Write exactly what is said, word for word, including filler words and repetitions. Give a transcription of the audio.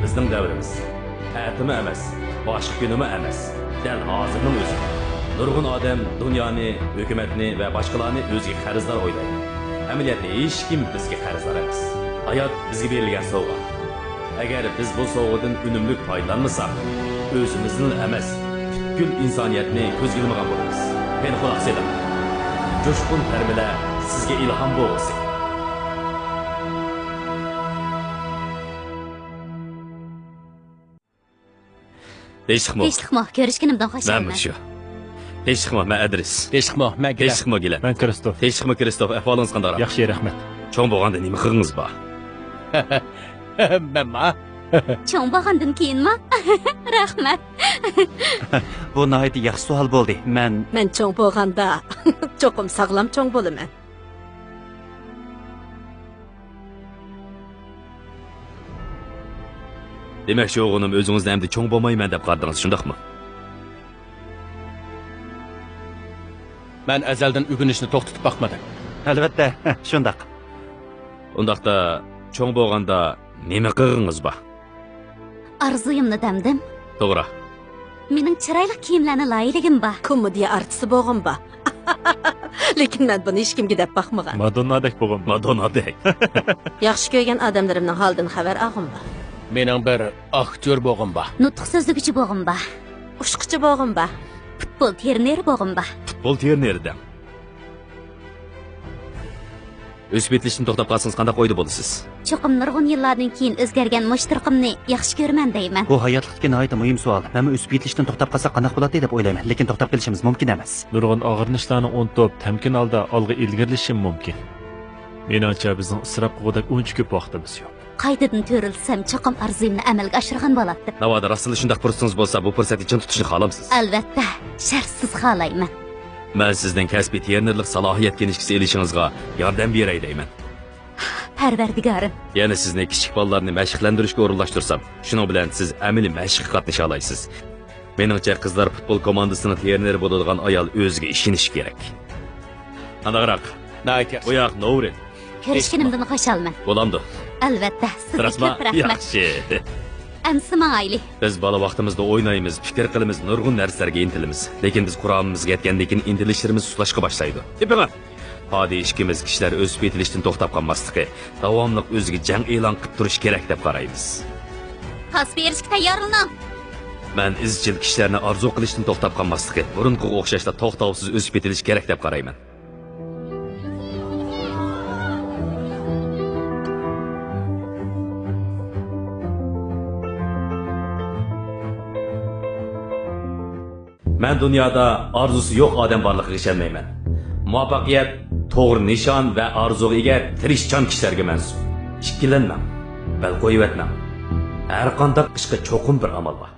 بىزنىڭ دەۋرىمىز. ئەتىمۇ ئەمەس، باشقا كۈنىمۇ ئەمەس. دەل ھازىرنىڭ ئۆزى. نۇرغۇن ئادەم دۇنيانى، ھۆكۈمەتنى ۋە باشقىلارنى ئۆزىگە قەرزدار ئويلايدۇ. ئەمەلىيەتتە ھېچكىم بىزگە قەرزدار ئەمەس. ھايات بىزگە بېرىلگەن سوۋغا. ئەگەر بىز بۇ سوۋغىدىن ئۈنۈملۈك پايدىلانمىساق، ئۆزىمىزنىلا ئەمەس، پۈتكۈل ئىنسانىيەتنى كۆزگە ئىلمىغان بولىمىز. قېنى، قۇلاق سېلىڭ. جۇشقۇن تەرمىلەر سىزگە ئىلھام بولغۇسى. تىنچلىقمۇ؟ تىنچلىقمۇ؟ كۆرۈشكىنىمدىن خۇشالمەن. مەنمۇ شۇ. تىنچلىقمۇ؟ مەن ئەدرىس. تىنچلىقمۇ؟ مەن گىلەن. تىنچلىقمۇ، گىلەن؟ مەن كرىستوف. تىنچلىقمۇ، كرىستوف؟ ئەھۋالىڭىز قانداقراق؟ ياخشى، رەھمەت. چوڭ بولغاندا نېمە قىلغىڭىز بار؟ مەنما؟ چوڭ بولغاندىن كېيىنما؟ رەھمەت. بۇ ناھايىتى ياخشى سوئال بولدى. مەن مەن چوڭ بولغاندا، چوقۇم ساغلام چوڭ بولىمەن. دېمەكچى بولغىنىم، ئۆزىڭىزنى ئەمدى چوڭ بولمايمەن دەپ قارىدىڭىز، شۇنداقمۇ؟ مەن ئەزەلدىن ئۆگىنىشنى توختىتىپ باقمىدىم. ئەلۋەتتە، شۇنداق. ئۇنداقتا، چوڭ بولغاندا نېمە قىلغىڭىز بار؟ ئارزۇيۇمنى دەمدىم. توغرا. مېنىڭ چىرايلىق كىيىملەرنى لايىھىلىگۈم بار. كومېدىيە ئارتىسى بولغۇم بار. لېكىن مەن بۇنى ھېچكىمگە دەپ باقمىغان. مادوننادەك بولغۇم بار. مادوننادەك. ياخشى كۆرگەن ئادەملىرىمنىڭ ھالىدىن خەۋەر ئالغۇم بار. مېنىڭ بىر ئاكتيور بولغۇم بار. نۇتۇق سۆزلىگۈچى بولغۇم بار. ئۇچقۇچى بولغۇم بار. پۇتبول ترېنېرى بولغۇم بار. پۇتبول ترېنېرى دەڭ. ئۆسۈپ يېتىلىشتىن توختاپ قالسىڭىز قانداق ئويدا بولىسىز؟ چوقۇم نۇرغۇن يىللاردىن كېيىن ئۆزگەرگەن مۇشۇ تۇرقۇمنى ياخشى كۆرىمەن دەيمەن. بۇ ھاياتلىقتىكى ناھايىتى مۇھىم سوئال. مەنمۇ ئۆسۈپ يېتىلىشتىن توختاپ قالساق قانداق بولاتتى دەپ ئويلايمەن، لېكىن توختاپ قېلىشىمىز مۇمكىن ئەمەس. نۇرغۇن ئاغرىنىشلارنى ئۇنتۇپ، تەمكىن ھالدا ئالغا ئىلگىرىلىشىم مۇمكىن. مېنىڭچە، بىزنىڭ ئىسراپ قىلغۇدەك ئۇنچە كۆپ ۋاقتىمىز يوق. قايتىدىن تىرىلسەم، چوقۇم ئارزۇيۇمنى ئەمەلگە ئاشۇرغان بولاتتىم. ناۋادا راستلا شۇنداق پۇرسىتىڭىز بولسا، بۇ پۇرسەتنى چىڭ تۇتۇشنى خالامسىز؟ ئەلۋەتتە، شەرتسىز خالايمەن. مەن سىزنىڭ كەسپىي ترېنېرلىق سالاھىيەت كىنىشكىسى ئېلىشىڭىزغا ياردەم بېرەي دەيمەن. پەرۋەردىگارىم. يەنە سىزنى كىچىك بالىلارنى مەشىقلەندۈرۈشكە ئورۇنلاشتۇرسام، شۇنىڭ بىلەن سىز ئەمەلىي مەشىققە قاتنىشالايسىز. مېنىڭچە، قىزلار پۇتبول كوماندىسىنىڭ ترېنېرى بولىدىغان ئايال ئۆزىگە ئىشىنىشى كېرەك. قانداقراق؟ ناھايىتى ياخشى. بۇ ياق نوۋرىن. كۆرۈشكىنىمدىن خۇشالمەن. بولامدۇ؟ ئەلۋەتتە، سىزگە كۆپ رەھمەت. ياخشى. ئەمسە ماڭايلى. بىز بالا ۋاقتىمىزدا ئوينايمىز، پىكىر قىلىمىز، نۇرغۇن نەرسىلەرگە ئىنتىلىمىز. لېكىن بىز قۇرامىمىزغا يەتكەندىن كېيىن ئىنتىلىشلىرىمىز سۇسلاشقا باشلايدۇ. تېپىڭە! خادى ئىككىمىز كىشىلەر ئۆسۈپ يېتىلىشتىن توختاپ قالماسلىقى، داۋاملىق ئۆزىگە جەڭ ئېلان قىلىپ تۇرۇشى كېرەك دەپ قارايمىز. پاس بېرىشكە تەييارلىنىڭ! مەن ئىزچىل كىشىلەرنى ئارزۇ قىلىشتىن توختاپ قالماسلىقى، بۇرۇنقىغا ئوخشاشلا توختاۋسىز ئۆسۈپ يېتىلىشى كېرەك دەپ قارايمەن. مەن دۇنيادا ئارزۇسى يوق ئادەم بارلىقىغا ئىشەنمەيمەن. مۇۋەپپەقىيەت توغرا نىشان ۋە ئارزۇغا ئىگە تىرىشچان كىشىلەرگە مەنسۇپ. ئىككىلەنمەڭ، بەل قويۇۋەتمەڭ. ھەر قانداق ئىشقا چوقۇم بىر ئامال بار.